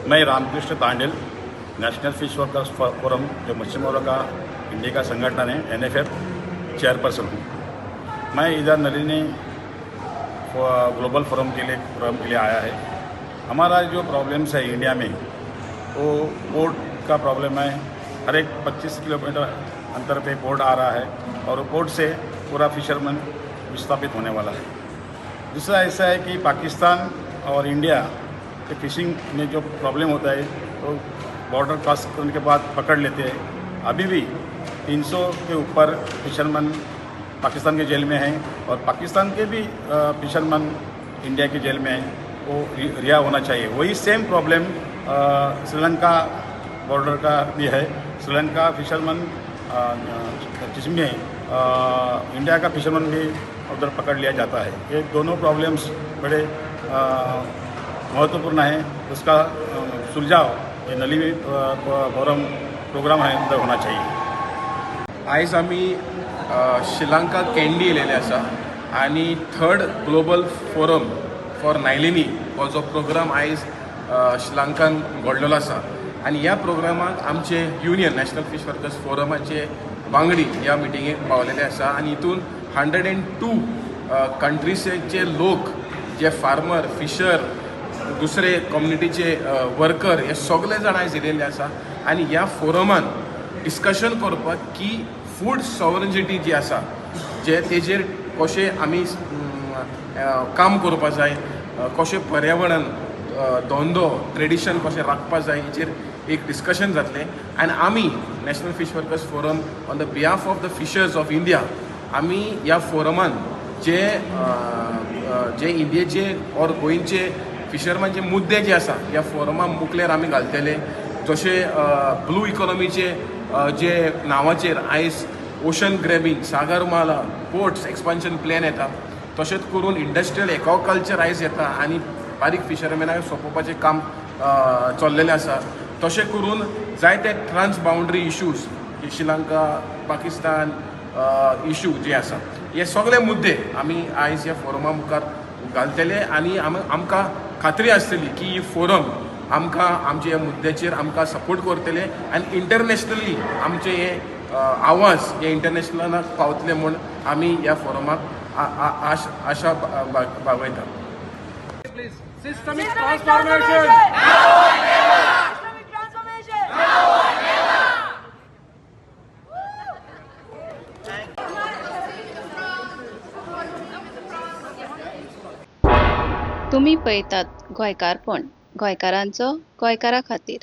मैं Ramakrishna Tandel, national fish workers forum जो मच्छीमारों का इंडिया का संगठन है, एनएफएफ चेयरपर्सन हूँ। मैं इधर नलिनी ग्लोबल फोरम के लिए प्रोग्राम के लिए आया है। हमारा जो प्रॉब्लम्स है इंडिया में, वो पोर्ट का प्रॉब्लम है। हर एक 25 किलोमीटर अंतर पे पोर्ट आ रहा है और पोर्ट से पूरा फिशरमैन विस्थापित होने वाला है। दूसरा ऐसा है कि पाकिस्तान और इंडिया के फिशिंग में जो प्रॉब्लम होता है, वो बॉर्डर क्रॉस करने के बाद पकड़ लेते हैं। अभी भी 300 के ऊपर फिशरमैन पाकिस्तान के जेल में हैं और पाकिस्तान के भी फिशरमैन इंडिया के जेल में हैं, वो रिहा होना चाहिए। वही सेम प्रॉब्लम श्रीलंका बॉर्डर का भी है। श्रीलंका फिशरमैन जिसमें इंडिया का फिशरमैन भी उधर पकड़ लिया जाता है। ये दोनों प्रॉब्लम्स बड़े महत्वपूर्ण है। उसका सुलझाव ये नलिनी फोरम प्रोग्राम है उधर होना चाहिए। आयज आमी श्रीलंका कँडी येयलेले आसा आनी third global forum for Nyéléni हो जो प्रोग्राम आयज श्रीलंकान घडलेलो आसा आनी ह्या प्रोग्रामाक आमचे युनियन नॅशनल फिश वर्कर्स फोरमाचे वांगडी ह्या मिटिंगेक पावलेले आसा आनी हितून 102 कंट्रीजाचे लोक जे फार्मर, फिशर, दुसरे कम्युनिटीचे वर्कर हे सगळे जाण आयज येयलेले आसा आनी ह्या फोरमान डिस्कशन करपाक की फूड सॉवरनिटी जी आसा जे तेजेर कशें आमी काम करपा जाय, कशें पर्यावरण, धंदो, ट्रेडिशन कशें राखपा जाय हेचेर एक डिस्कशन जातलें. आनी आमी national fish workers forum on the behalf of the fishers of India आमी ह्या फोरमान जे जे इंडियेचे ऑर गोंयचे फिशरमॅनचे मुद्दे जे आसा ह्या फोरमा मुखल्यार आमी घालतले. जशे ब्लू इकॉनॉमीचे जे नांवाचेर आयज ocean grabbing, Sagarmala, ports expansion plan येता, तशेंच करून इंडस्ट्रियल एक्वाकल्चर आयज येता आनी बारीक फिशरमॅनाक सोंपोवपाचें काम चल्लेलें आसा. तशें करून जायते trans boundary issues, Sri Lanka, Pakistan issue जे आसा, हे सगळे मुद्दे आमी आयज ह्या फोरमा मुखार घालतले आनी आमकां खात्री आसतली की ही फोरम आमकां आमच्या ह्या मुद्द्याचेर आमकां सपोर्ट करतले आनी इंटरनॅशनली आमचे हे आवाज हे इंटरनॅशनलाक पावतले म्हूण आमी ह्या फोरमाक आशा बागयता. Systemic transformation. Systemic transformation. तुमी पळयतात गोंयकारपण, गोंयकारांचो गोंयकारा खातीर.